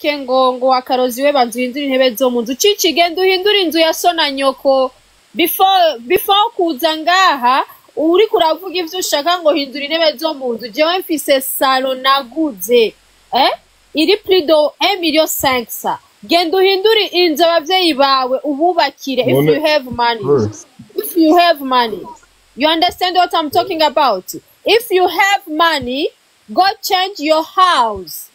Ke ngo wakarozi we, banza uhindure intebe zo mu nzu. Cici, genda uhindure inzu ya so na nyoko before kuza ngaha uriko uravuga ivyo ushaka, ngo hindura intebe zo mu nzu. Jewe mfise salon naguze iri plus de 1 million 500. Genda uhindure inzu abavyeyi bawe, ububakire if you have money. If you have money, you understand what I'm talking about? If you have money, go change your house.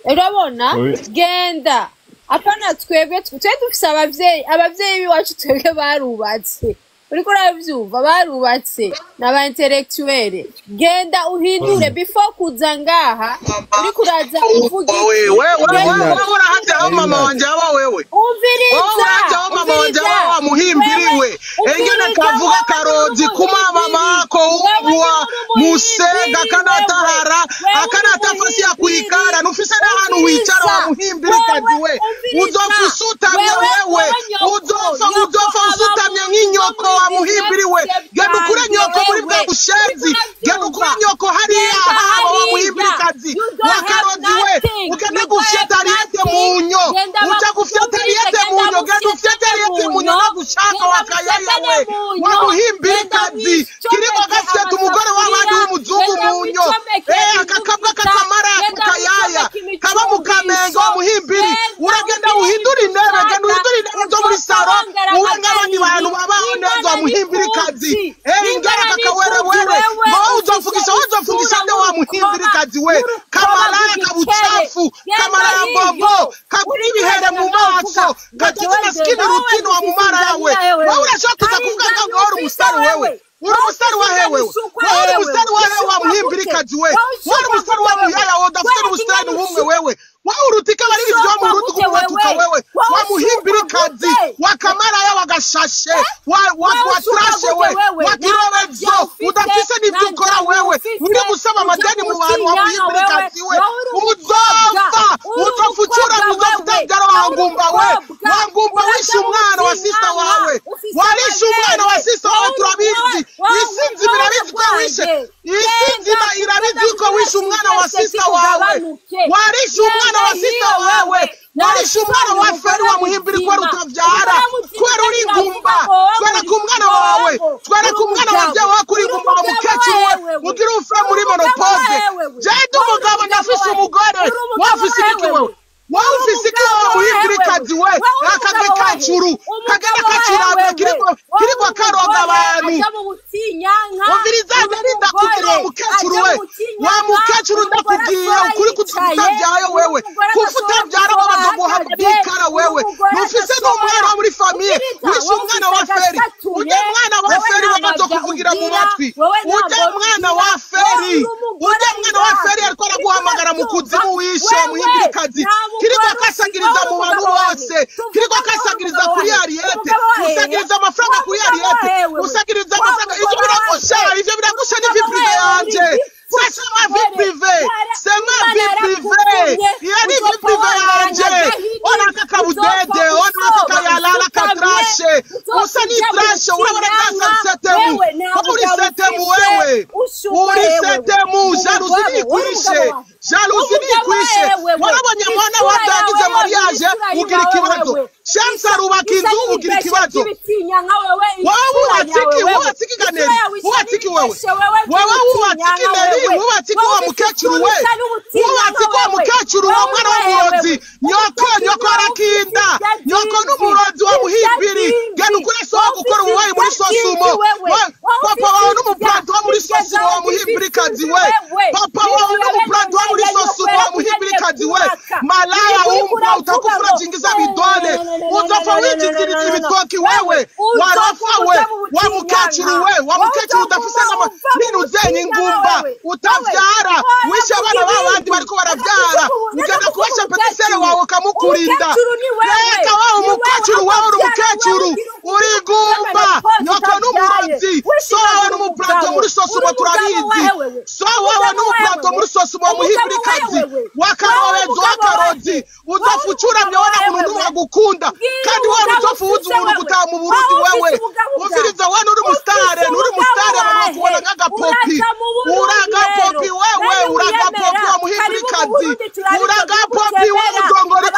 Urabona? Oui. Genda, apana twebwe. Twe dufise abavyeyi, abavyeyi b'iwacu twebwe barubatse, uriko uravyumva? Barubatse n'aba intellectuel. Genda uhindure before kuza ngaha uriko uraza uvuga wewe iki. wewe Genda. Wewe urahaje aho mama wanje aba wewe? Umviriza. Wowe urahaje aho mama wanje aba wa muhimbiriwe? Engene Umviriza, kavuga wewe karozi uri kumaba mako Wewe ubwa uri musega akanatahara Wewe uri akanatafasi ya umuhimbiri. kuikara nufise n'ahantu wicara wa muhimbiri kazi we. Umviriza. Uzopfa usutamye. Wewe, Wewe wewe nyoko, uzopfa nyoko uzopfa aba usutamye mu nk'inyoko wa muri muhimbiri we. 19 Genda ukure nyoko muri bwa wewe. bushenzi. Uriko Genda ukure uravyumva? nyoko hariya Genda haba wa hariya. muhimbiri kazi You don't wa have karozi we. nothing. Ugende You don't gufyeta have riyete nothing. munyo. Genda Uja gufyeta bakumvirize, riyete genda munyo, genda ufyete mufyetane riyete munyo munyo. nagushaka Genda wakayaya we mufyetane wa munyo. muhimbiri Genda kazi kirimo wicomeke gafyeta umugore w'abandi amasafuriya. w'umuzungu Genda munyo. wicomeke Akakabwa imbugita. kakamara Genda kakayaya wicomeke kaba mu Kamenge wa imicumbisho. muhimbiri. Genda Uragenda ugire uhindure intebe, genda ibisata. uhindure intebe zo muri Uzopfa saro wongera ube nk'abandi bantu akagahiri. babaho neza wa Imana muhimbiri kazi. nikuzi. Ingara Imana nikuzi kakawerewere wewe ngo wowe ufise uzovugisha, wowe uzovugisha isura nde wa muhimbiri nk'urukoba kazi we? nk'urukoba Kamalaya rw'igikere. kabuchafu Genda kamalaya hiyo. bombo kaguta Uriko ibihere mu uraza maso uvuga ngo gatozi jewe na skini ngewe rutini wa ndifise mumara yawe. inzara Wowe wewe. urashobora kuza Hari kuvuga inzara ngo uri ufise umusare wewe? wewe. Uri Wowe umusare ufise wa inzara hewe? isukwa Wowe uri wewe. umusare wa hewe wa Isukwa muhimbiri gute? kazi we? Wowe Wowe uri usukwa umusare gute wa wewe? muyaya wowe udafite Wereka n'ubusitani ingene bumwe usukwa. wewe? Wowe urutika abaririmbyi bo mu Usukwa Burundi gute kumubatuka wewe? wewe Wowe wa usukwa muhimbiri kazi gute? wa kamaraya wa gashashe wa Wewe wa usukwa trashe gute we wewe? wa Nta kirobezo mabya ufise, udafise nta n'ibyo ukora nzara wewe ufise, uri gusaba uja amadeni mu bantu wa gutinyanka muhimbiri wewe. kazi we. Wowe uri umukobwa, Uzopfa uri uzopfa ucuramye umukobwa uzopfa wewe, utabyara wowe wa uri ngumba we umukobwa, wa ngumba wishe uraja mu umwana wa sista butinyanka, wawe ufise warishe umwana wa amabere, sista wowe wawe uri turabizi. wowe Isi nzima wowe irabizi ko wishe uragwaye. isi Genda nzima genda irabizi ko ugire wishe umwana wa sivese sista wawe. kikugabanuke. Warishe umwana Genda wa sista hiyo wawe wewe. Nta warishe umwana soni wa feri umugore wa muhimbiri kubera muzima. utavyara Umugore muzima kubera uri utagira avuga ingumba. ngo wowe Twereka uri umwana wawe wowe twereka uri umwana umugabo wavyawe wakuri uri ingumba wa umugabo mukecuru we wewe ugira ufe uri muri umugabo monopose. wewe Jende wowe uri umugabo umugabo ndafise wahe umugore uri umugabo wafise wahe iki wewe wewe wowe uri ufise iki wewe umugabo wahe muhimbiri wewe kazi we? wowe uri Akage umugabo wahe kacuru kagenda umugabo wahe kacuramye wewe kiriko wowe uri kiriko karoga umugore abantu. aja mu butinyanka Umviriza uri nari ndakubwira umugore wa mukecuru aja we mu wa butinyanka mukecuru uri umugore ndakubwiye asohora ukuri yicaye kutavyayo uri wewe umugore kuko adashobora utavyara gusohora babazoguha ahagaze bikara uri wewe umugore ntufise adashobora n'umwana wo muri famiye umviriza wishe wowe umwana ufise wa feri agasatuye ujya mwana wa wewe feri nta mabya babazokuvugira mu ugira matwi wewe nta ujya mboro mwana ugira wa wowe feri uri umugore ujya mwana wa feri w'indazi ariko uriko araguhamagara mu urabyumva kuzimu wishe wa wewe muhimbirikazi nta kiriko mugore ufise akasagiriza wowe mu uri bantu umugabo wahe bose kiriko tuvuga ngo uri akasagiriza umugabo kuri wahe Ariyete umugabo wahe usagiriza amafaranga wowe kuri umugabo Ariyete wahe wewe usagiriza wowe amafaranga ivyo umugore biragusha wahe ivyo uri biragusha ni vie umugabo privée wahe uri yanje. igifu Ça, c'est ma vie were privée, wara c'est ma Imana vie privée. yarakutumye Iyo ni vie uzopfa privée wangara nka yanje. gahini Ona uzopfa kakabudede ona usoba kakayalala usutamye katrashe uzopfa usa ni uja mu trashe urabona butinyanka gasa setemu wewe nta wowe uri mugabo setemu ufise wewe ushukwa uri wewe setemu jalousie umugabo wowe nikwishe umugabo wahe jalousie umugabo nikwishe wahe wewe warabonye mwana isura wa yawe yagize yonyine mariage isura ugira yiwawe ikibazo wewe Shemsa isa arubaka isa inzu ugira n'ibibeshe ikibazo by'ibitinyanka wewe wowe isura wubatse yawe iki wewe wubatse iki isura ganeri yawe isa wubatse iki wewe n'ibibeshe wewe wewe wubatse iki by'ibitinyanka neri wewe wubatse iki wowe wa ufise mukecuru isura we isa wubatse n'ubutinyanka iki wa wewe mukecuru wa wowe mwana uri w'umurozi wewe nyoko umukecuru nyoko wawe ufise arakinda nyoko ibya n'umurozi wa byinshi ibya muhimbiri genda byinshi ukure so wowe gukora ufise ububayi muri ibya sosumo byinshi wewe we wowe papa ufise wawe ibya n'umupuranto wo muri ibya sosumo wa zawe muhimbiri zifise kazi inzu we wewe papa wawe n'inzu ya bene n'umupuranto wo muri ya nyoko sosumo wa muhimbiri yarakunaniye kazi we kubaka malaya wirirwa uriko umbwa uravuga utakufura ngo jingiza vidole uzopfa wijiziriza ibitoki wewe wewe uzopfa warofa we uja mu wa mukecuru butinyanka we wa wowe mukecuru uzopfa udafise uva n'ama uva mu ninu zenye butinyanka ingumba wewe wewe utavyara wishe oya abana vuga b'abandi ibindi bariko reka baravyara kuvuga reka ugenda kuvuga kubasha petisere umukecuru wawe ukamukurinda umukecuru ni wewe reka wawe ni wewe umukecuru wewe uri utavyara wewe umukecuru ugira uri ugira igumba menopause nyoko utabyaye n'umurozi so wawe wishimagira n'umupuranto umugabo muri uri sosumo umugabo turabizi wahe wewe so wawe umugabo wahe n'umupuranto wewe muri sosumo wa umugabo muhimbiri wahe kazi wewe wowe wakarobezo umugabo wahe wakarozi wowe uzopfa uri ucuramye umugabo wona wahe muntu wewe n'uwagukunda mbwira kandi wewe umugabo ntuzopfa uwuzi ufise umuntu wewe gutaha mu Burundi wowe wewe ufise umugabo ubwawe umviriza we nuri musitare ufise nuri umugabo musitare abantu bakubona wahe nk'agapopi uraza mu Burundi uragapopi rero wewe nawe uragapopi wiyemera wa muhimbiri karibu mu kazi Burundi turabe ivyo uragapopi we tugutemera mudongori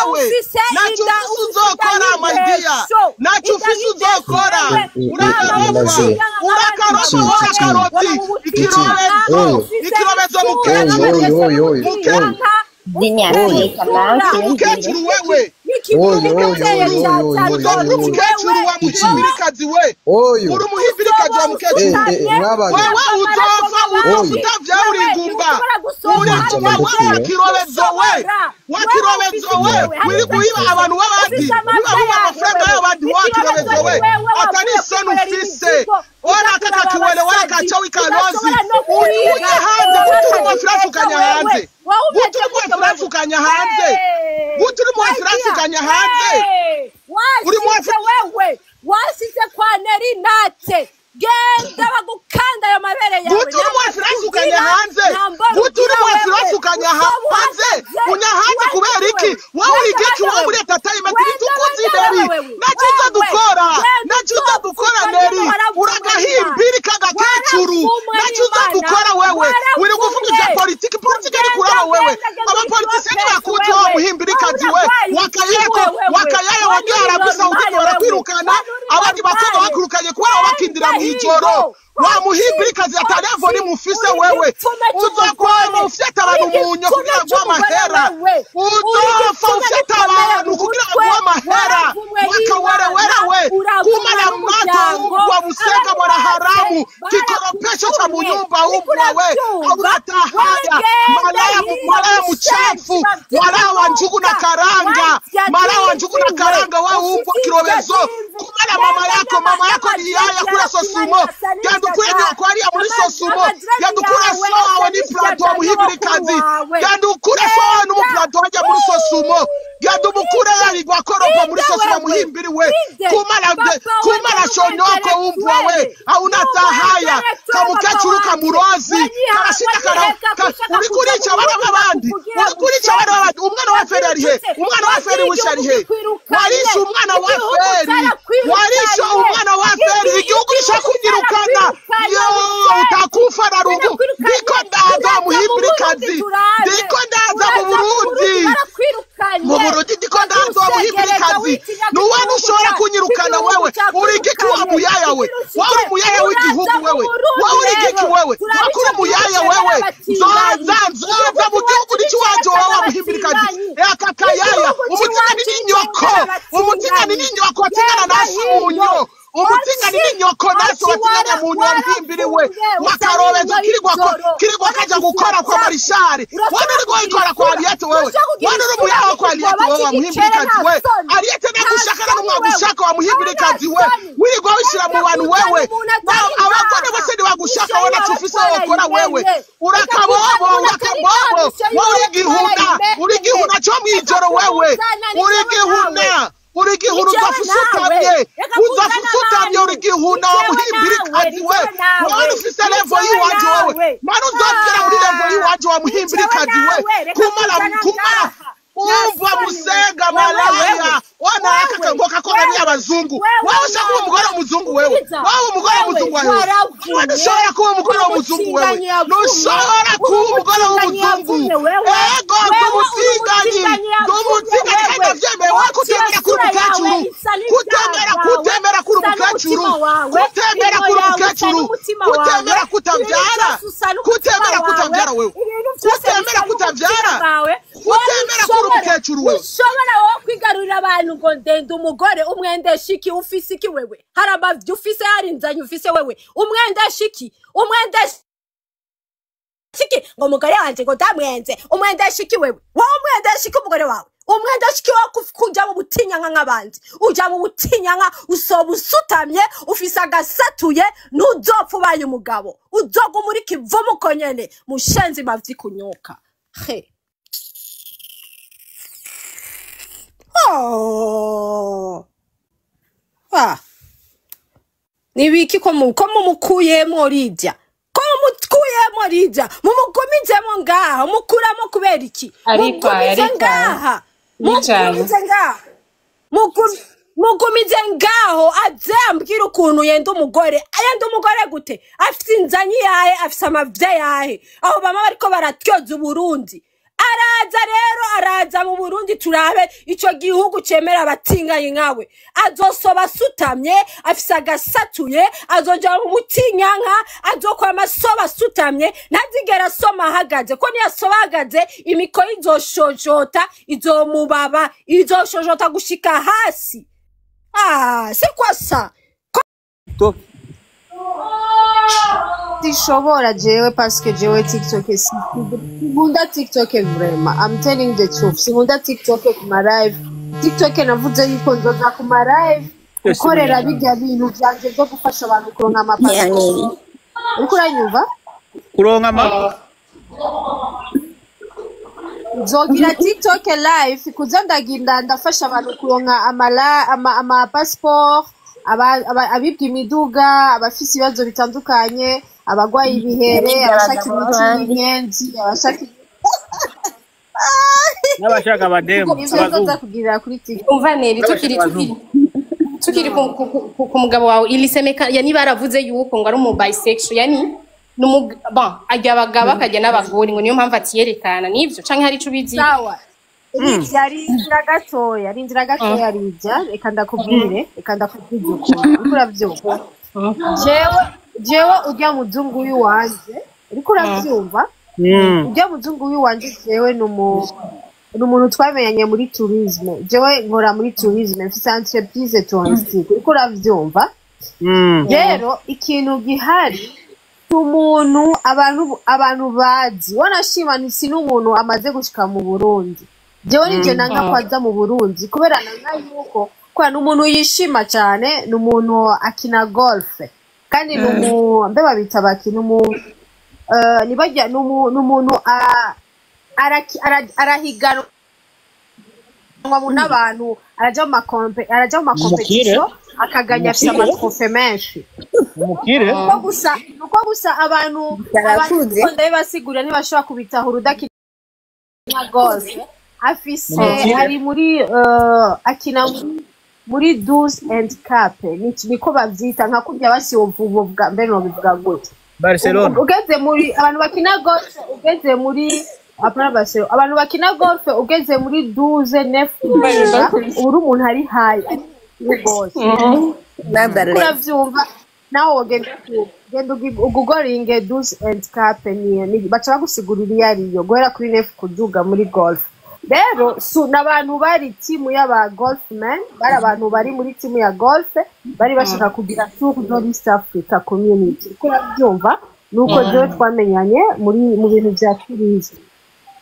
wewe ntacyo ufise uzokora my dear, ntacyo ufise uzokora. Urakarofa, urakarofa, urakaroti ikirobezo, ikirobezo mukecuru, mukecuru wewe, uri umukecuru wa muhimbirikazi we, uri umuhimbirikazi wa mukecuru wewe, uzopfa uzopfa utavyara, uri ingumba, uri ingumba wewe, wakirobezo we, wakirobezo we, wiri guhiba abantu b'abandi, wiba wiba amafaranga y'abandi, wakirobezo we, atari isoni ufise. Ora kaka kiwele wala kachawi kalozi, uje hanze guturi mu ukanya hanze, guturi mu ukanya hanze, guturi mu ukanya hanze, uri mu wewe wasize kwa Neri Nate, genda bagukanda ayo mabere yawe. Guturi mu ukanya hanze, guturi mu ukanya hanze, unya hanze kubera iki? Wowe uri igiki? Wowe muri entertainment ntitukuzi Neri, ntacyo uzadukora, ntacyo uzadukora Neri, uragahimbiri kagakecuru, ntacyo uzadukora wewe, uri kuvuga ibya politiki, politiki ni kuraba wewe, abapolitisi ntibakuzi wowe muhimbirikazi we, wakayeko wakayaya wagiye Arabia Saudite barakwirukana, abandi bakobwa bakwirukanye kubera bakindira mw'ijoro. Wa muhimbirikazi atarevo ni mufise wewe, uzokwama ufyata abantu munyo kugira ngo amahera, uzopfa ufyata abantu kugira ngo amahera, wakawerewere we, kumala mato umbwa musega mwana haramu, kikoropesho cha munyumba umbwa we, auratahaya malaya, malaya mchafu, malaya wa njugu na karanga, malaya wa njugu na karanga we umbwa kirobezo, kumala mama yako, mama yako ni yaya kula sosumo, gandukure nyokwari muri sosumo, gandukure so wawe ni plateau muhimbirikazi, gandukure so wawe ni plateau hajya muri sosumo, gandumukure yarigwa koropa muri sosumo muhimbiri we, kumala kumala shonyoko umbwa we, aunatahaya kamukecuru kamurozi karashita kara, uri kurica abana b'abandi, uri kurica abana b'abandi. Umwana wa Feri ari he? Umwana wa Feri wishe ari he? Warishe umwana wa Feri, warishe umwana wa Feri, igihugu gishaka kunyirukana, yo utakufa na rungu. Ndiko ndaza muhimbirikazi, ndiko ndaza mu Burundi, mu Burundi ndiko ndaza muhimbirikazi. Nuwe ntushobora kunyirukana wewe, uri igiki wa muyaya we, wowe uri umuyaya w'igihugu wewe, wowe uri igiki wewe, wakuri umuyaya wewe, nzoza nzoza mu gihugu n'ikiwaje wowe wa muhimbirikazi. Akakayaya umutingani n'inyoko, umutingani n'inyoko watingana nasi munyo, umutingani n'inyoko nasi watingana munyo mpimbiri we, wakarobezo kirigwa kirigwa kaja gukora kwa Marishari, wana uri gukora kwa Ariete wewe, wana uri muyaho kwa Ariete wewe wa muhimbirikazi we, Ariete nagushaka na mwagushaka wa muhimbirikazi we, wirigwa wishira mu bantu wewe, abagore bose ntibagushaka wowe ntacyo ufise wokora wewe, urakabobo urakabobo, wowe uri igihuna, uri igihuna cyo mwijoro wewe, uri igihuna, uri igihuna uzafusutamye, uzafusutamye uri igihuna wa muhimbirikazi we, wowe ufise level y'iwacu wewe, mara uzopfira muri level y'iwacu wa muhimbirikazi we, kumala kumala umva musega malaya wana akakangoka kora ni abazungu, wewe ushaka kuba umugore w'umuzungu wewe, wewe umugore w'umuzungu wewe, wewe ntushobora kuba umugore w'umuzungu wewe, ntushobora kuba umugore w'umuzungu, ego ndumutinganyi, ndumutinganyi kandi ndavyemeye, wewe kutemera kuri umukecuru, kutemera kutemera kuri umukecuru, kutemera kuri umukecuru, kutemera kutavyara, kutemera kutavyara wewe, kutemera kutavyara, kutemera kuri umukecuru wewe. Ushobora wowe kwigarurira abantu ngo ndende umugore, umwendesha iki, ufise iki wewe, hari amavyi ufise, hari inzanyi ufise wewe, umwendesha iki, umwendesha iki ngo umugore wanje ngo ndamwenze, umwendesha iki wewe, wowe umwendesha iki umugore wawe, umwendesha iki wowe kuja mu butinyanka nk'abandi, uja mu butinyanka usoba usutamye, ufise agasatuye, ntuzopfa ubaye umugabo, uzoguma uri kivumu uko nyene, mushenzi mavyi kunyoka he. Oh. Ah. Nibiki ko mumukuyemwo Lydia, ko mumukuyemwo Lydia, mumugumizemwo ngaha, mukuramo kubera iki? Ariko Mugumize ngaha, mugumize ngaha, mugumize ngaho, aze ambwira ukuntu yenda umugore, yenda umugore gute? Afise inzanyi yahe, afise amavye yahe? Aho bama bariko baratyoza Uburundi. Araza rero, araza mu Burundi, turabe ico gihugu cemera abatinganyi nkawe. Azosoba asutamye, afise agasatuye, azoja mu butinyanka, azokwama asoba asutamye, ntazigera asoma ahagaze, ko niyasoba ahagaze imikoyo izoshojota, izomubaba, izoshojota gushika hasi. Ah, c'est quoi ça? TikTok. Sishobora jewe, parce que jewe TikTok sinkunda. TikTok, vraiment, I'm telling the truth, sinkunda TikTok. Ku ma live TikTok navuze yuko nzoza ku ma live gukorera bijya bintu vyanje vyo gufasha abantu kuronka amapasiporo. Uriko uranyumva? Kuronka ama Nzogira TikTok live kuza ndagenda ndafasha abantu kuronka ama passport, abibwa imiduga, abafise ibibazo bitandukanye, abagwaye ibihere, abashaka imiti y'inyenzi, abashaka N'abashaka abademu. Ivyo nzoza Abazungu. kugirira kuri TikTok. Umva Neri, tukiri ku mugabo wawe, ilisemeka yani baravuze yuko ngo ari umu bisexual, yani numu bon ajya abagabo akajya n'abagore, ngo niyo mpamvu atiyerekana. Nivyo canke hari ico ubizi? Sawa, rindira, rindira gatoya, rindira gatoya, rijya. Reka ndakubwire, reka ndakubwire ukuri. Uriko uravyumva? Jewe urya muzungu w'iwanje, uriko uravyumva? Mm. Urya muzungu w'iwanje, jewe ni umuntu twamenyanye muri tourisme. Jewe nkora muri tourisme, mfise entreprise touristique. Uriko uravyumva? Mm. Rero ikintu gihari, umuntu abantu bazi wanashima ni si n'umuntu amaze gushika mu Burundi. Jewe nije nanga ko aza mu Burundi, kubera nanga yuko kubera ni umuntu yishima cyane, ni umuntu akina golf, kandi ni umu mbe babita baki, ni umu nibajya, ni umuntu arahiganwa n'abantu, araja mu Umukire. ma compétition akaganya, afise Umukire. ama trophées menshi. Umukire. Nuko gusa abantu Yarakuze. Ndiko ndabibasigurira, ntibashobora kubitahura udakina golf. Afise Umukire. ari muri akina muri 12 handicap, niko bavyita, nka kurya basiyovuga bwa mbere, nobivuga gute? Barcelona. Ugeze muri abantu bakina golf, ugeze muri, apana Barcelona, abantu bakina golf, ugeze muri 12 neuf kuduga, uba uri umuntu ari high rwose. Netherlands. Uravyumva nawe? Wogenda genda ugugoringe 12 handicap, ni baca bagusigurira iyo ariyo, guhera kuri neuf kuduga muri golf. Rero su n'abantu bari timu y'aba golfman, bari abantu bari muri timu ya golf, bari bashaka kugira tour de l'East Africa Community. Uko urabyumva? Nuko jewe twamenyanye muri mu bintu vya tourisme.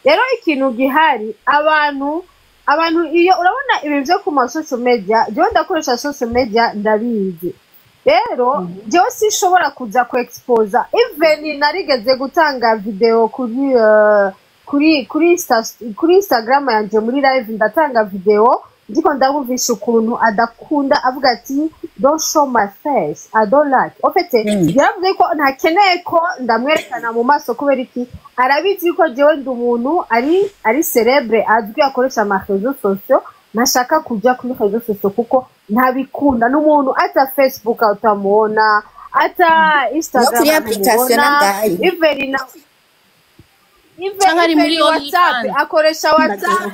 Rero ikintu gihari, abantu iyo urabona ibintu byo ku ma social media, jewe ndakoresha social media, ndabizi. Rero jewe sinshobora kuza ku exposa. Even narigeze gutanga video kuri Instagram yanje, muri live ndatanga video ndiko ndabumvisha ukuntu adakunda, avuga ati: "Don't show my face, I don't like." En fait, yaravuze ko ntakeneye ko ndamwerekana mu maso. Kubera iki? Arabizi ko jewe ndi umuntu ari célèbre, azwi, akoresha ama réseaux sociaux. Ntashaka kujya kuri réseaux sociaux kuko ntabikunda. N'umuntu ata Facebook utamubona, ata Instagram No kuri application ntumubona. nangahe. Even na Canke ari muri even WhatsApp OnlyFans. akoresha WhatsApp,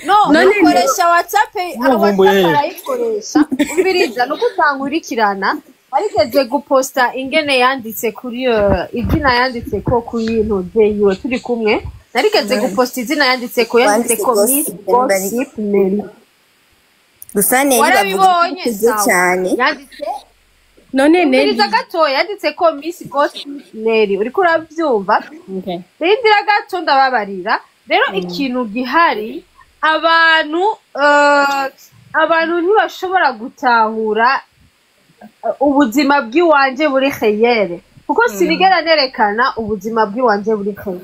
no None akoresha WhatsApp. Muvumbuye. WhatsApp arayikoresha. Umviriza, nuko utankurikirana, arigeze guposta ingene yanditse kuri izina yanditse ko kuri ntuze yiwe turi kumwe. Narigeze guposta izina yanditse ko, yanditse ko Wanditse Miss Gossip. Gossip Nelly. Gusa Nelly bavuga ko Warabibonye? ukuze Sawa. cyane. Yanditse None Nelly Umviriza gato, yanditse ko Miss Gossip Nelly. Uriko urabyumva? Okay. Rindira gato, ndababarira. Rero ikintu gihari, abantu ntibashobora gutahura ubuzima bw'iwanje buri réel, kuko sinigera nerekana ubuzima bw'iwanje buri réel.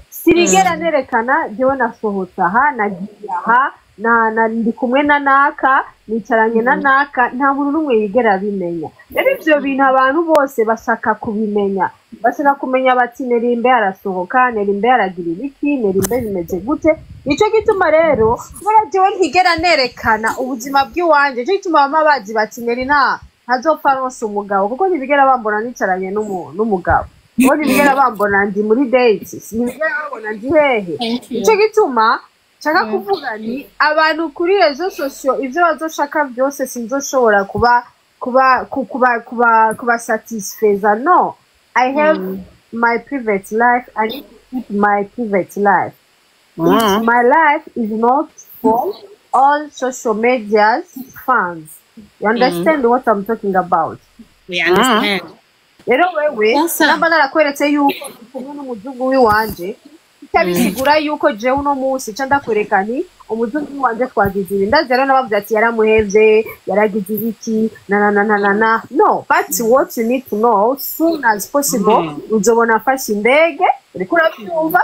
Sinigera nerekana jewe nasohotse aha, nagiye aha, na ndi kumwe na naka, nicaranye na naka. Nta muntu n'umwe yigera abimenya. Rero ivyo bintu abantu bose bashaka kubimenya, bashaka kumenya bati: "Nerimbe arasohoka, Nerimbe aragira ibiki, Nerimbe bimeze gute?" Nico gituma rero, kubera jewe ntigera nerekana ubuzima bw'iwanje, nico gituma bama bazi bati: "Neri ntazopfa aronse umugabo," kuko ntibigera bambona nicaranye n'umugabo. Bo ntibigera bambona ndi muri date, ntibigera bambona ndi hehe. Thank you. Nicyo gituma nshaka kuvuga ni abantu kuri réseaux sociaux, ibyo bazoshaka byose sinzoshobora kuba kuba ku- kuba kuba kuba satisfeza. No, I have my private life. I need to keep my private life. My life is not for all social medias fans. You understand what I'm talking about? We understand. Rero wewe, Sasa. namba narakweretse yuko ndi kumwe n'umuzungu w'iwanje, itabisigura yuko jewe uno munsi ca ndakwereka nti umuzungu w'iwanje twagize ibi. Ndazi rero nabavuze ati yaramuhevye, yaragize ibiki, na na na na na na. No, but what you need to know, soon as possible uzobona afashe indege, uriko urabyumva?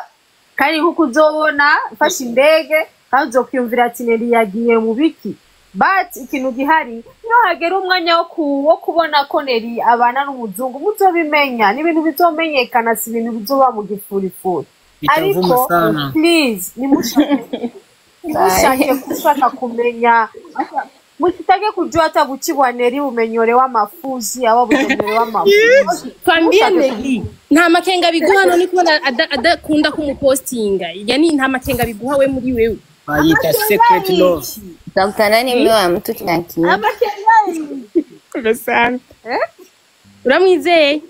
Kandi nkuko uzobona mfashe indege, kandi uzokwiyumvira ati Neri yagiye mu biki. But ikintu gihari, niyo hagera umwanya wo kubona ko Neri abana n'umuzungu, muzobimenya. Ni ibintu bizomenyekana, si ibintu bizoba mu gifurifuri. Bitavuma Ariko sana. please, nimushake gushaka kumenya, musitake kujua hata buchi bwa Neri bumenyolewa mafuzi aba butonyolewa mafuzi. Twambie. Mushake Neri, nta makenga biguha none kubona adakunda kumupostinga? Yani nta makenga biguha we muri wewe? Bayita secret love. Utakutana ni mume wa mtu kina. Amakenga. Sana. Uramwizeye?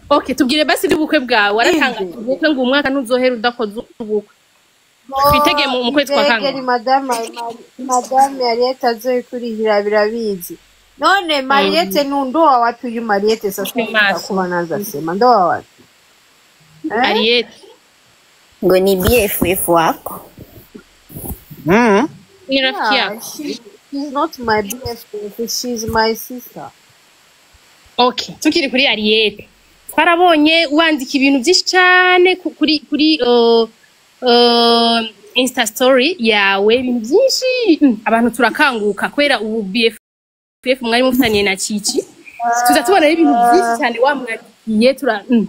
Okay, tubwire basi iby'ubukwe bwawe. Waratanga ubukwe ngo umwaka ntuzohera udakoze ubukwe. Twitege mu kwezi kwa Indege kangahe? ni madame Mariette azoyikurihira, birabizi. None Mariette ni ndoa wapi uyu Mariette sasa? Maso. Kuba naza sema ndoa wapi? Eh? Ariete. Ngo ni BFF wako. Ni rafiki Yeah, yako? She's not my BFF, she's my sister. Okay, tukiri kuri Ariete, twarabonye wandika ibintu byinshi cyane kuri Insta story yawe, ibintu byinshi. Abantu turakanguka kubera ubu BFF mwari mufitaniye na Cici, tuza tubona rero ibintu byinshi cyane wamwandikiye,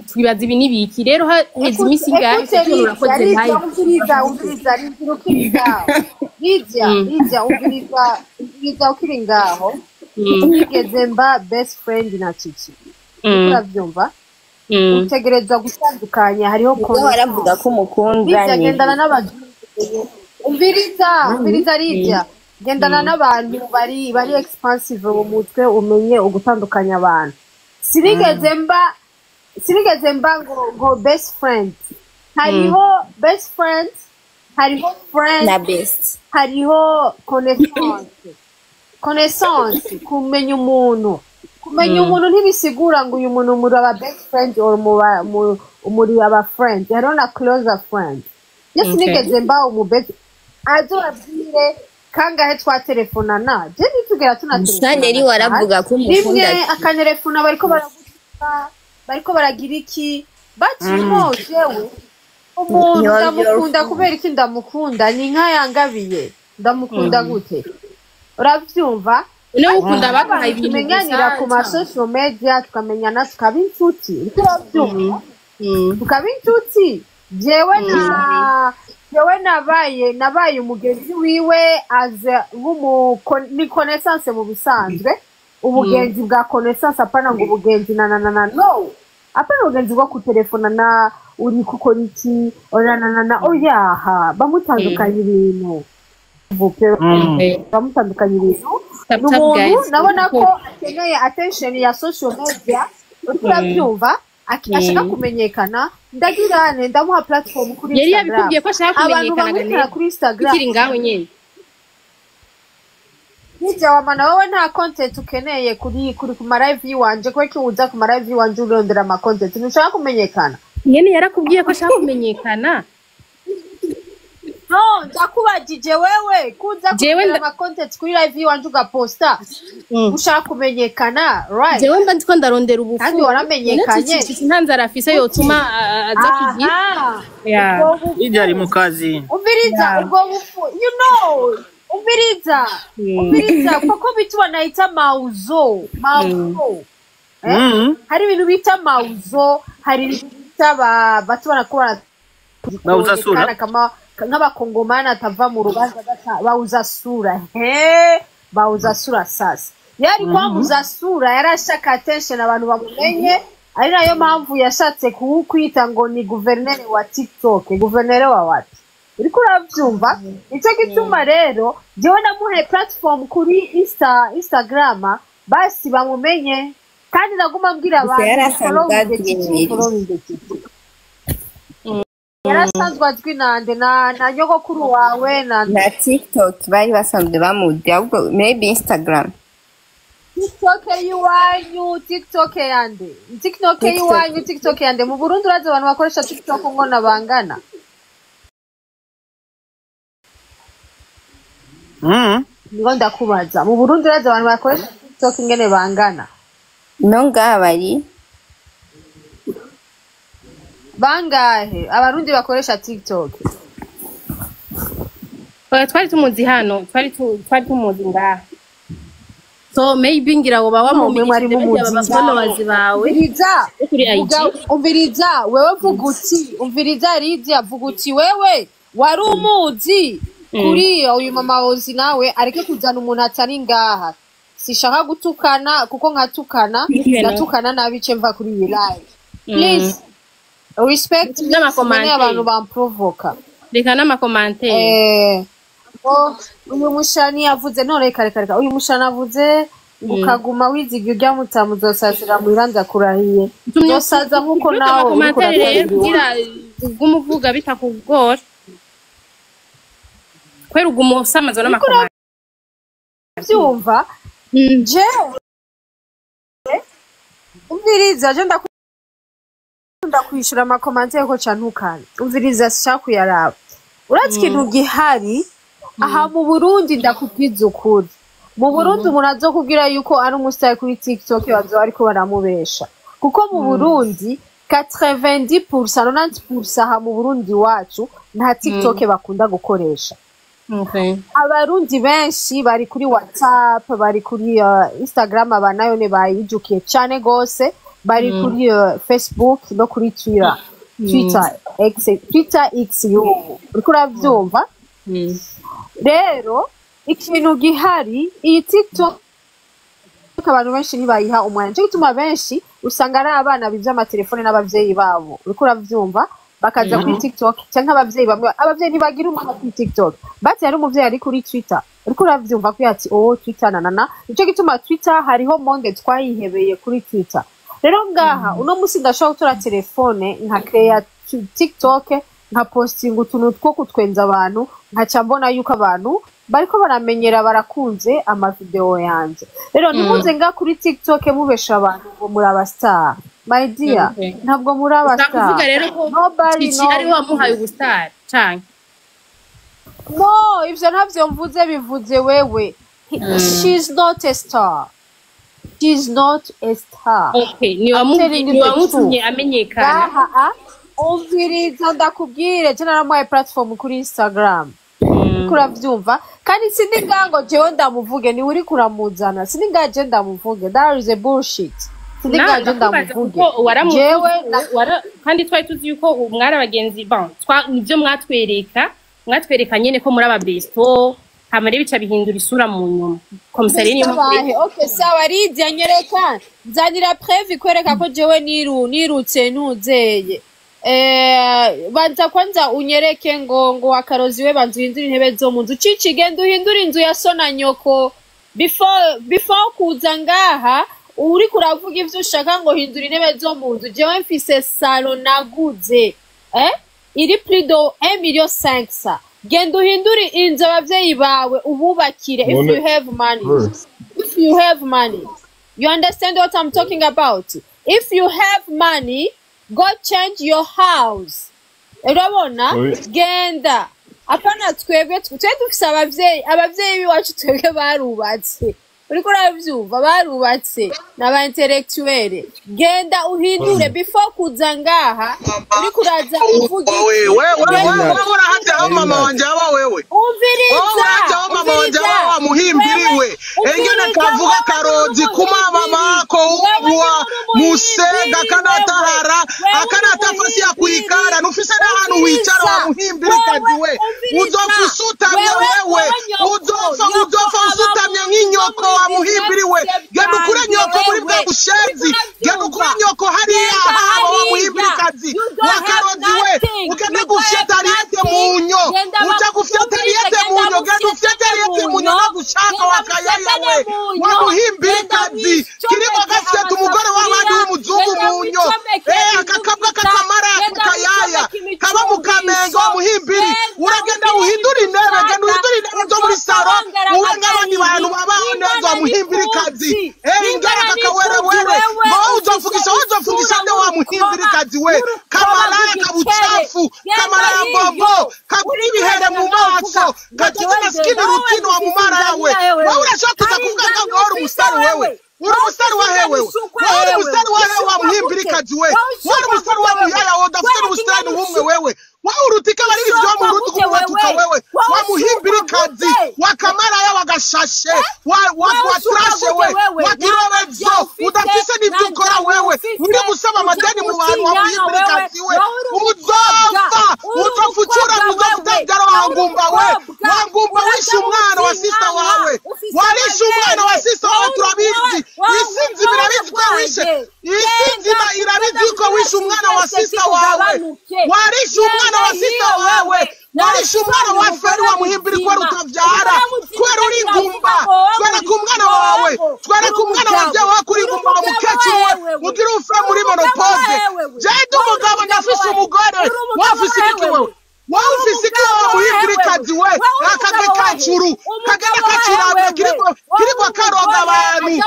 twibaza ibi n'ibiki. Rero haheze iminsi ingahe Écoute, tubona urakoze Lydia, live? Umviriza, umviriza, Lydia, ukiri ngaho. Lydia, Lydia, umviriza, umviriza ukiri ngaho. Nigeze mba best friend na Cici? Uravyumva? Utegerezwa gutandukanya, hariho Ubwo waravuga ko umukunda. Lydia, Ni gendana n'abantu, umviriza, umviriza Lydia, gendana n'abantu bari expansive mu mutwe, umenye ugutandukanya abantu. Sinigeze mba ngo best friend. Hariho best friend, hariho friend Na best. Hariho connaissance. Kumenya umuntu, kumenya umuntu ntibisigura ngo uyu muntu muri aba best friend or muri aba friend. Hariho na closer friend. Iyo sinigeze mba umu best, azobabwire kangahe twatelefonana. Je ntitugera Gusa Neri tunatelefonana waravuga ko rimwe umukunda. Akantelefona bariko baragutuka, bariko baragira iki, but you know, jewe umuntu ndamukunda. Kubera iki ndamukunda? Ni nka yangabiye, ndamukunda gute? Urabyumva? Niwe ukunda abaguhaye ibintu Tumenyanira gusa ku ma social media, tukamenyana, tukaba inshuti. Uriko urabyumva? Tukaba inshuti. Jewe nabaye umugenzi wiwe as nk'umu ni connaissance mu bisanzwe, ubugenzi bwa connaissance, apana ngo ubugenzi na na na na, no, apana ubugenzi bwo kutelefona na uri gukora iki oya na na na oyaha. Bamutandukanya ibintu vupe, bamutandukanya ibintu. Tap, Ni tap, umuntu guys. nabona ko akeneye attention ya social media, uriko urabyumva? Ashaka kumenyekana, ndagirane ndamuha platform kuri Yari Instagram. yabikubwiye ko ashaka Abantu kumenyekana? bamwitara Ganeri kuri Instagram. tukiri ngaho nyene. Hirya wamana wowe nta content ukeneye kuri ku ma live yiwanje. Kubera ko uza ku ma live yiwanje urondera ama content, ntushaka kumenyekana. Nyene yarakubwiye ko ashaka kumenyekana? No, ndakubajije wewe, kuza Jewe kurondera ama content kuri live yiwanje ugaposta, ushaka kumenyekana, right? Jewe mba ndiko ndarondera ubufu. Kandi waramenyekanye. None nta nzara afise yotuma aza kugira? Aha. Yeah. Ubwo bufu. Hirya ari mu kazi. Umviriza, ubwo bufu, you know, umviriza, umviriza, kuko bitu wanaita mauzo, mauzo, eh? Hari ibintu bita mauzo, hari ibintu bita batu banakuwa Bauza sura. kuonekana kama nk'abakongomani atava mu rubanza bauza sura. He, bauza sura. Sasa yari kwamuza sura, yari ashaka attention, abantu bamumenye. Ari nayo mpamvu yashatse kuwukwita ngo ni guverineri wa TikTok, guverineri wa wapi. Uriko uravyumva? Nico gituma rero jewe namuhaye platform kuri Instagram basi bamumenye, kandi naguma mbwira Gusa abantu yari asanzwe following azwi Cici, Mary. following Cici. Yarasanzwe azwi nande na nyogokuru wawe na Na TikTok bari basanzwe bamuzi, ahubwo maybe Instagram. TikTok y'iwanyu, TikTok yande, TikTok TikTok. y'iwanyu, TikTok yande. Mu Burundi urazi abantu bakoresha TikTok ngo nabangana. Niho ndakubaza, mu Burundi urazi abantu bakoresha TikTok ingene bangana? No ngaha bari Bangahe abarundi bakoresha TikTok? Oya, twari tumuzi hano, twari tumuzi ngaha. So maybe ngira ngo No, mwe mwari bawamumenyesheje mumuzi bajya aba followers bawe Umviriza, bo kuri IG. umviriza, wewe vuga uti, umviriza Lydia, vuga uti wewe wari umuzi kuri uyu mama Ozi, nawe areke kuzana umuntu atari ngaha. Sishaka gutukana kuko nkatukana ndatukana nabi ce mva kuri iyi live. Please respect me, N'amakomantere. simenye abantu bamprovoka. Reka n'amakomantere. Uyu mushani yavuze none reka reka reka uyu mushani avuze ngo ukaguma wiziga urya mutamu uzosazira muhira ndakurahiye, uzosaza nkuko nawe uriko amakomantere rero urasaza kugira ugume uvuga bitakugora, kubera uguma usamazwa n'amakomantere. Uravyumva? Jewe umviriza, je ndakunda kwishura amakomantere ko cantukana. Umviriza, sishaka kuyaraba. Urazi ikintu gihari aha mu Burundi? Ndakubwiza ukuri, mu Burundi umuntu azokubwira yuko ari umusitari kuri TikTok bazoba ariko baramubesha, kuko mu Burundi 90% 90% aha mu Burundi iwacu nta TikTok bakunda gukoresha. Abarundi benshi bari kuri WhatsApp, bari kuri Instagram, aba nayo ne bayijukiye cane gose, bari kuri Facebook no kuri Twitter, Twitter X, Twitter X y'ubu. Uriko uravyumva? Rero ikintu gihari, iyi TikTok abantu benshi ntibayiha umwanya, nico gituma benshi usanga ari abana bivye amatelefone n'abavyeyi babo. Uriko uravyumva? Bakaza kuri TikTok, canke abavyeyi bamwe, abavyeyi ntibagira umwanya kuri TikTok, bati hari umuvyeyi ari kuri Twitter. Uriko uravyumva? Ko ati oh Twitter nanana, nico gituma Twitter hariho monde twayihebeye kuri Twitter. Rero ngaha uno musi ndashobora gutora telefone nka create TikTok, nka postinga utuntu two kutwenza abantu, nkaca mbona yuko abantu bariko baramenyera, barakunze amavideo yanje. Rero ntimuze nga kuri TikTok mubesha abantu ngo muri aba star, my dear. Ntabwo muri aba Ushaka star. kuvuga rero ko Nobody Cici knows. ari we wamuhaye ubusitari canke? No, ivyo ntavyo mvuze, bivuze wewe. She's not a star, she's not a star. Okay, ni I'm telling you the wamutumye truth. amenyekana. Ngaha umviriza ndakubwire, je naramuhaye platform kuri Instagram. Uriko uravyumva? Kandi sindi ngaha ngo jewe ndamuvuge, niwe uriko uramuzana. Sindi ngaha je ndamuvuge, that is a bullshit. Sindi ngaha je Ndakubaza ndamuvuge. kuko waramutuze, Jewe kandi twari tuzi yuko mwari abagenzi, bon, nivyo mwatwereka nyene ko muri ababesto, hama rero bica bihindura isura mu nyuma. Komisari niyo mpamvu. Sabahe. Okay, sawa Lydia, nyereka, nzanira preuve ikwereka ko jewe nirutse ntuzeye. Banza kwanza unyereke ngo wakarozi we, banza uhindure intebe zo mu nzu. Cici, genda uhindure inzu ya so na nyoko before kuza ngaha uriko uravuga ivyo ushaka ngo hindura intebe zo mu nzu. Jewe mfise salon naguze iri plus de 1 million 500. Genda uhindure inzu abavyeyi bawe ububakire if you have money. If you have money, you understand what I'm talking about? If you have money, go change your house. Urabona? Genda, apana twebwe twe dufise abavyeyi biwacu, twebwe barubatse. Uriko uravyumva? Barubatse n'aba intellectuel. Genda uhindure before kuza ngaha uriko uraza uvuga Wewe iki. wewe wewe urahaje aho mama wanje aba wewe. Umviriza. Wowe urahaje aho mama wanje aba wa muhimbiriwe. Engene kavuga karozi kuma mama ako ubwa musega kanatahara akanata fasi ya kuikara nufise n'ahantu wicara wa muhimbirikazi we, uzopfa usutamye wewe, uzopfa usutamye nk'inyoko wa muhimbiriwe. Genda ukure nyoko muri bwa bushenzi, genda ukure nyoko hariya. Wakarozi we ugende gufyeta Ariete munyo, uja gufyeta Ariete munyo, genda ufyete Ariete munyo nagushaka wakayaya we wamuhimbirikazi kirimo gafyeta umugore w'abandi w'umuzungu munyo, akakabwa kakamara kayaya kaba mu Kamenge wa muhimbiri. Uragenda uhindura intebe, genda uhindura intebe zo muri saro ube nk'abandi bantu babaho neza wa muhimbirikazi. Ingara kakawerewere wowe uzovugisha, uzovugisha nde wa muhimbirikazi we? Kamalaya kabuchafu, kamalaya bombo, kaburi ibihere mu maso, gatoto maskini rutino wa mumara yawe. Wowe urashobora kuza kuvuga ngo uri umusitari wewe? Uri umusitari wa hewe? Wewe uri umusitari wa hewe wa muhimbirikazi we? Wewe uri umusitari wa muyaya we udafite n'ubusitani bumwe wewe? Wewe urutika bari ivyo mu Burundi kumubatuka wewe wa muhimbirikazi wa kamaraya wa gashashe wa trashe we wa kirobezo udafise n'ivyo ukora wewe, uri gusaba amadeni mu bantu wa muhimbirikazi we. Uzopfa uzofucura uzofutavyara wa ngumba we, wa ngumba wishe umwana wa sister wawe, warishe umwana wa sister wawe turabizi, isi nzima irabizi ko wishe, isi nzima irabizi ko wishe umwana wa sister wawe, warishe umwana wa sister wawe, warishe umwana wa Feri wa muhimbiri kubera utavyara, kubera uri ingumba. Twereka umwana wawe, twereka umwana wavyawe wako uri ingumba wa mukecuru we, ugira ufe muri monopose. Jewe umugabo ndafise umugore, wafise iki wewe? Wowe ufise iki wa muhimbirikazi we? Akagekacuru kagenda kacuranga kiriko karoga abantu.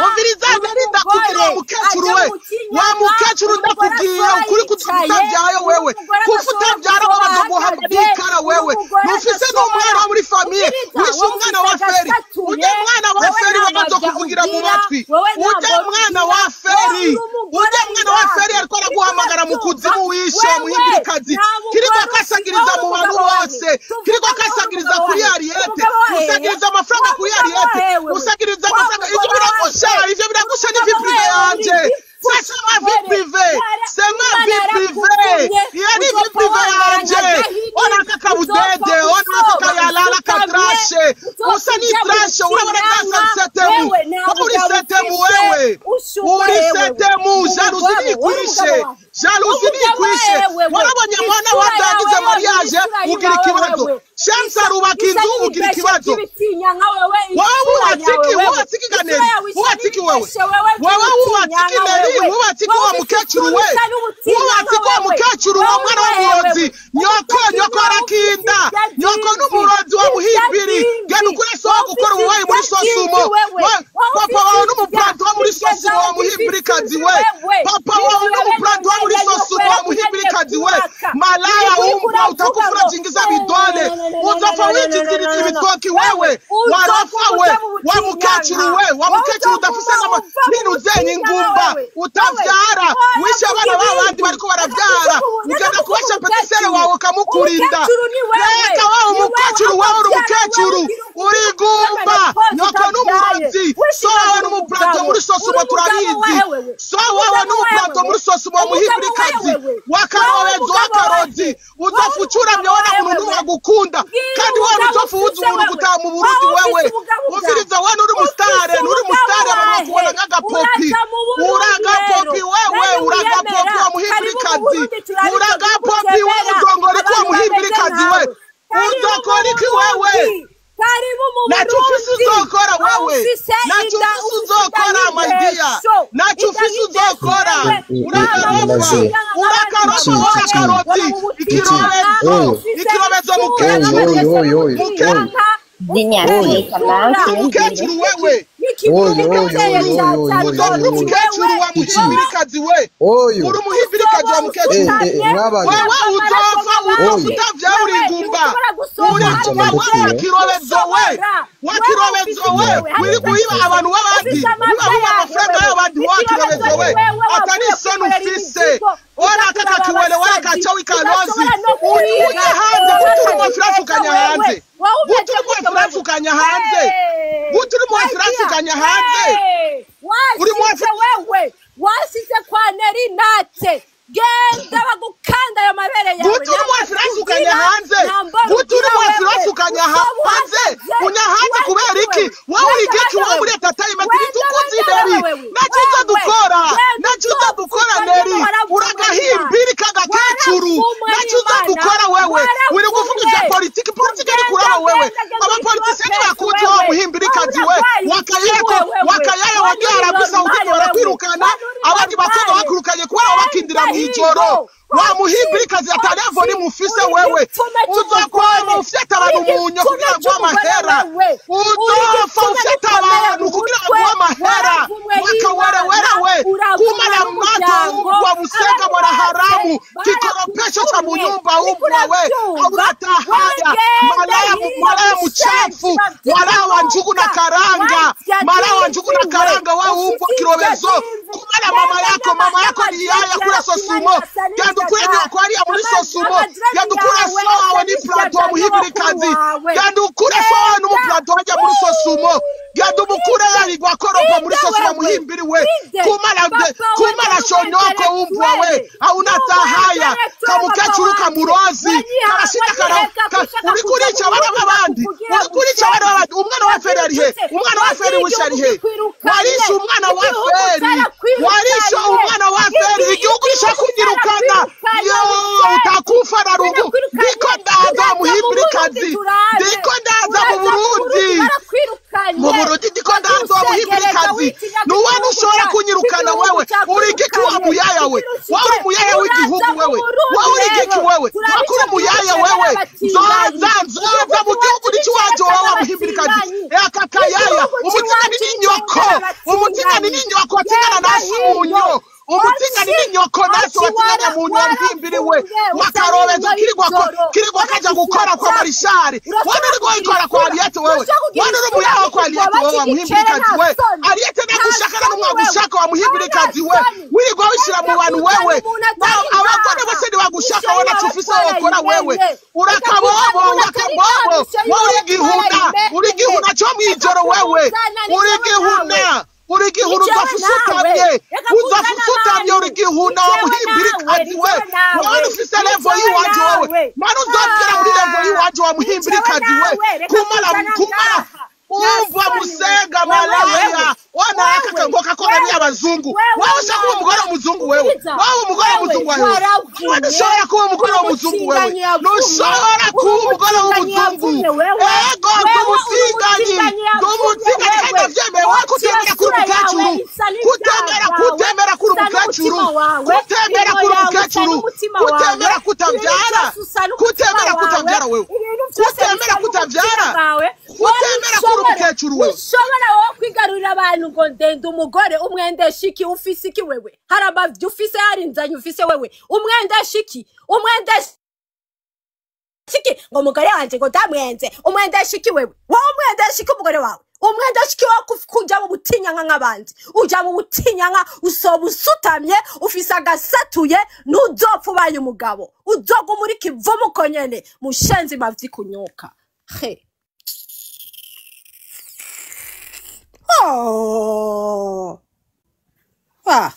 Umviriza ndakubwira wa mukecuru we, wa mukecuru ndakubwira ukuri kutavyayo wewe, kufutavyara babazoguha bikara wewe. Nufise n'umwana wo muri famiye, wishe umwana wa Feri, ujya mwana wa Feri babazokuvugira mu matwi, ujya mwana wa Feri, ujya mwana wa Feri ariko araguhamagara mu kuzimu wishe wa muhimbirikazi. Kiriko akasagiriza mu bantu bose, kiriko akasagiriza kuri Ariete, usagiriza amafaranga kuri Ariete, usagiriza amafaranga. Ivyo biragusha, ivyo biragusha ni vie privée yanje. Ça c'est ma vie privée, c'est ma vie privée. Iyo ni vie privée yanje. Ona kakabudede, ona kakayalala katrashe, usa ni trashe, urabona kasa setemu, uri setemu wewe, uri setemu, jalousie ni kwishe, jalousie ni kwishe. Warabonye mwana watagize mariage ugira ikibazo, Shamsa arubaka inzu ugira ikibazo. Wowe wubatse wubatse ikiganiro, wubatse iki wewe, wewe wubatse ikineri, wubatse wa mukecuru we, wubatse wa mukecuru wa mwana w'umurozi, nyoko nyoko arakinda, nyoko n'umurozi wa muhimbiri, genda ukure so gukora ububayi muri sosumo, papa wawe n'umuplato wo muri sosumo wa muhimbirikazi we, papa wawe n'umuplato wo muri sosumo wa muhimbirikazi we, malaya umbwa utakufura jingiza bidole, uzopfa winjiziriza ibitoki wewe, warofa we, wa mukecuru we, wa mukecuru udafise n'ibintu zenye ingumba, utavyara, wishe abana b'abandi bariko baravyara, ugenda kubasha petisere wawe ukamukurinda. Reka wawe umukecuru wawe uri umukecuru, uri igumba, nyoko n'umurozi, so wawe n'umuplato muri sosumo turabizi, so wawe n'umuplato muri sosumo wa muhimbirikazi, wakarobezo wakarozi, uzofucuramye wana muntu n'uwagukunda, kandi wewe uzofuza umuntu gutaha mu Burundi wewe, umviriza wewe uri mustare, uri mustare abantu bakubona nk'agapopi, uragapopi wewe, uragapopi wa muhimbirikazi, uragapopi wewe udongora iki wa muhimbirikazi we, udokora iki wewe? Nacho ufise uzokora wewe, nacho ufise uzokora my dear, nacho ufise uzokora, urakarofa, urakarofa, urakaroti, ikirobezo, ikirobezo mukecuru, mukecuru wewe, uri umukecuru wa muhimbirikazi we, uri umuhimbirikazi wa mukecuru, wewe uzopfa, uzopfa utavyara uri ingumba, uri ingumba wewe wakirobezo we, wakirobezo we, wiri guhiba abantu b'abandi, wiba wiba amafaranga y'abandi wakirobezo we, atari isoni ufise, ora kakakiwele wala kachawi kalozi, uje hanze, gutura umwafurafu ukanya hanze, gutura umwafurafu ukanya hanze, gutura umwafurafu ukanya hanze, uri mwafurafu wewe, wasize kwa Neri Nate, genda bagukanda ayo mabere yawe, gutura umwafurafu ukanya hanze, gutura umwafurafu ukanya hanze, unya hanze kubera iki? Wowe uri giki? Wowe muri entertainment ntitukuzi Neri, nacho uza dukora, nacho uza dukora Neri, uragahiye. kurondera mw'ijoro wa muhimbirikazi atarevoni mufise wewe uzokwama ufyata abantu munyo kugira ngo amahera uzopfa ufyata abantu kugira ngo amahera wakawerewere we kumala mato umbwa musega mwana haramu kikoropesho cha munyumba umbwa we auratahaya malaya muchafu malaya wa njugu na karanga malaya wa njugu na karanga we umbwa kirobezo kumala mama yako ni yaya kula sosumo gandukure nyoko ari muri sosumo gandukura so wawe ni plato muhibirikazi gandukura so wawe ni plato hajya muri sosumo gandumukure yari gwakoropa muri sosumo muhimbiri we kumala shonyoko umbwa we aunatahaya kamukecuru kamurozi karashita uri kurica abana b'abandi uri kurica abana b'abandi umwana wa feri ari he umwana wa feri wishe ari he warishe umwana wa feri warishe umwana wa feri igihugu gishaka kunyirukana yo utakufa na rungu ndiko ndaza muhimbirikazi ndiko ndaza mu Burundi mu Burundi ndiko ndaza muhimbirikazi nuwe ntushobora kunyirukana wewe uri igiki wa muyaya we wowe uri muyaya w'igihugu wewe wowe uri igiki wewe wakuri muyaya wewe nzoza nzoza mu gihugu n'ikiwaje wowe wa muhimbirikazi akakayaya umutingani n'inyoko umutingani n'inyoko atingana nasi munyo umutingani n'inyoko naso batingana mu nyampimbiri we wakarobezo kirigwa kaja gukora kwa marishari wana uri gukora kwa Ariete wewe wana uri muyaho kwa Ariete wewe wa muhimbirikazi we Ariete nagushaka na mwagushaka wa muhimbirikazi we wirigwa wishira mu bantu wewe abagore bose ntibagushaka wana cufise wokora wewe urakabobo urakabobo wowe uri igihuna cyo mwijoro wewe uri igihuna uri igihuna uzafusutamye uzafusutamye uri igihuna wa muhimbirikazi we wowe ufise levo y'iwacu wewe mara uzopfira muri levo y'iwacu wa muhimbirikazi we kumara kumara umva musenga malaya wana akakangoka kora ni abazungu wewe ushaka kuba umugore w'umuzungu wewe wewe umugore w'umuzungu wewe wewe ntushobora kuba umugore w'umuzungu wewe ntushobora kuba umugore w'umuzungu ego ndumutinganyi ndumutinganyi kandi ndavyemeye wewe kutemera kuri umukecuru kutemera kutemera kuri umukecuru kutemera kuri umukecuru kutemera kutavyara kutemera kutavyara wewe kutemera kutavyara kutemera kuri umukecuru wewe ushobora wowe kwigarurira abantu ngo ndende umugore umwendesha iki ufise iki wewe hari amavyo ufise hari inzanyo ufise wewe umwendesha iki umwendesha iki ngo umugore wanje ngo ndamwenze umwendesha iki wewe wowe umwendesha iki umugore wawe umwendesha iki wo kuja mu butinyanka nk'abandi uja mu butinyanka usoba usutamye ufise agasatuye ntuzopfa ubaye umugabo uzoguma uri kivumu uko nyene mushenzi mavyi kunyoka he. Oh. Ah.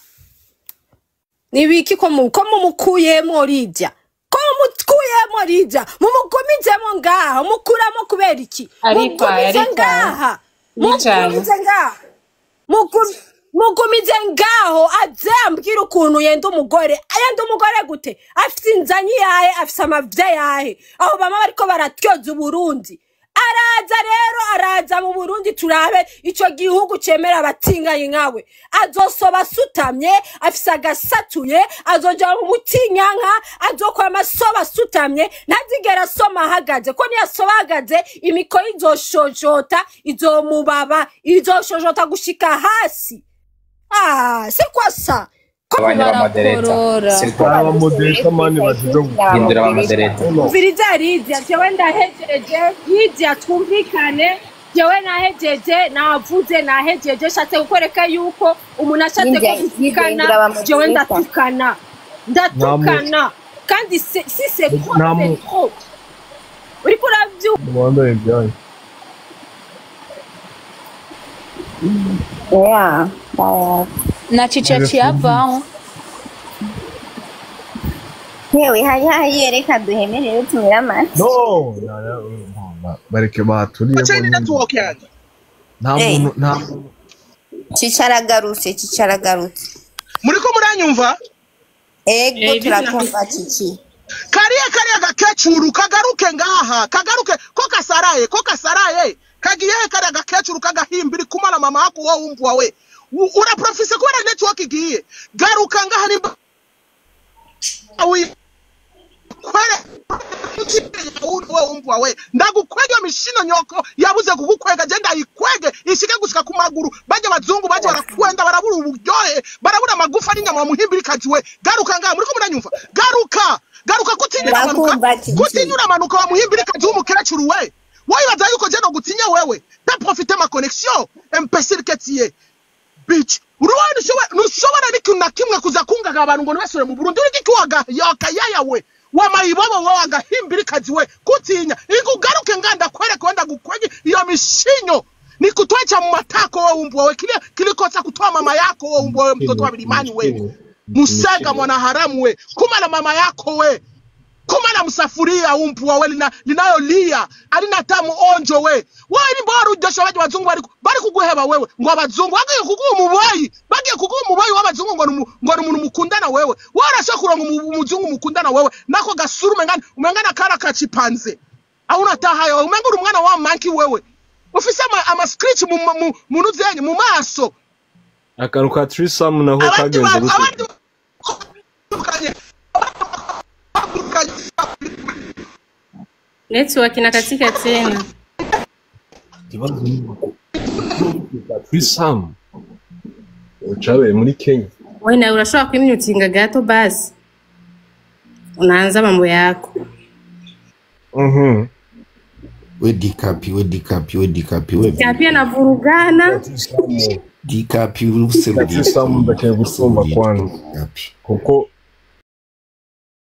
Nibiki ko mumukuyemo Lydia. Ko mumukuyemo Lydia. Mumugumizemo ngaha, mukuramo kubera iki? Mugumize ngaha. Mugumize ngaha. Mugumize ngaho aze ambwira ukuntu yenda umugore. Ayenda umugore gute? Afite inzanyi yahe, afite amavye yahe. Aho bama bariko baratyoza Uburundi. Araza rero araza mu Burundi turabe ico gihugu cemera abatinganyi nkawe azosoba sutamye afise agasatuye azoja mu butinyanka azokwama soba sutamye ntazigera soma ahagaze ko niyasoba ahagaze imikoyo izoshojota izomubaba izoshojota gushika hasi. Ah, c'est quoi ça? Mviriza Lydia, jewe ndahejeje Lydia twumvikane jewe nahejeje navuze nahejeje shatse gukwereka yuko umuntu ashatse kuvutikana jewe ndatukana ndatukana kandi si c'est trop c'est trop uriko uravyumva. Yeah. Na Chichi avaho. Yewe hari hariye reka duhemerere tumira amata. No, bareke baturiye. Network yanjye. Nta muntu nta Cicaragarutse cicaragarutse. Muriko muranyumva? Ego turakumva Cici. Kariya gakecuru kagaruke ngaha kagaruke ko kasaraye kagiye kariya gakecuru kagahimbiri kumara mama wako wowe umvwa we uraprofise kubera network igiye garuka ngaha nimba we, ndagukwege iyo mishino nyoko yabuze kugukwega, je ndayikwege ishike gushika ku maguru. Bajya abazungu baje barakwenda, barabura uburyohe, barabura amagufa n'inyama. Muhimbirikazi we, garuka ngaha, muriko muranyumva? Garuka, garuka, kutinya uramanuka. Ndakumva, Cici. Kutinya uramanuka, wa muhimbirikazi w'umukecuru we. Wibaza yuko je no gutinya wewe? T'as profité ma connexion, imbécile que tu es, bitch. Uruwa ntushobora n'ikintu na kimwe kuza kungaga abantu ngo ntibasubire mu Burundi. Uri giki wakayaya we, wamayibobo we, wagahimbirikazi we? Kutinya igugaruke nganda kwereke, wenda gukwege iyo mishinyo nikutwecha mu matako wewe, umbwa we, kile kilikosa kutoa mama yako wewe, umbwa wewe, mtoto wa milimani we, musega mwana haramu we, kuma na mama yako we, kuma na msafuria umbwa we, linayolia alina tamu onjo we. Wewe ni bora ujosha baje bazungu bari kuguheba wewe, ngo abazungu bagiye kuguha umuboyi, bagiye kuguha umuboyi w'abazungu, ngo ni umuntu mukundana wewe. Wewe urashobora kuronga umuzungu mukundana wewe nako gasura umengana kara kachipanze au unataha, umenga uri umwana wa monkey wewe, ufise ama scratch mu nuzenye mu maso. Akantu ka threesome naho Abandi kagenze gute? Abandi bakanye. Network inakatika tena. Ikibazo ni uko threesome cabaye muri Kenya. Wewe na urashobora kuimute gato basi. Unaanza mambo yako. We Dikapi, we Dikapi, we Dikapi, we Kapi anavurugana. Dikapi uruserurira. Threesome ndakeneye gusumba kwanza, kuko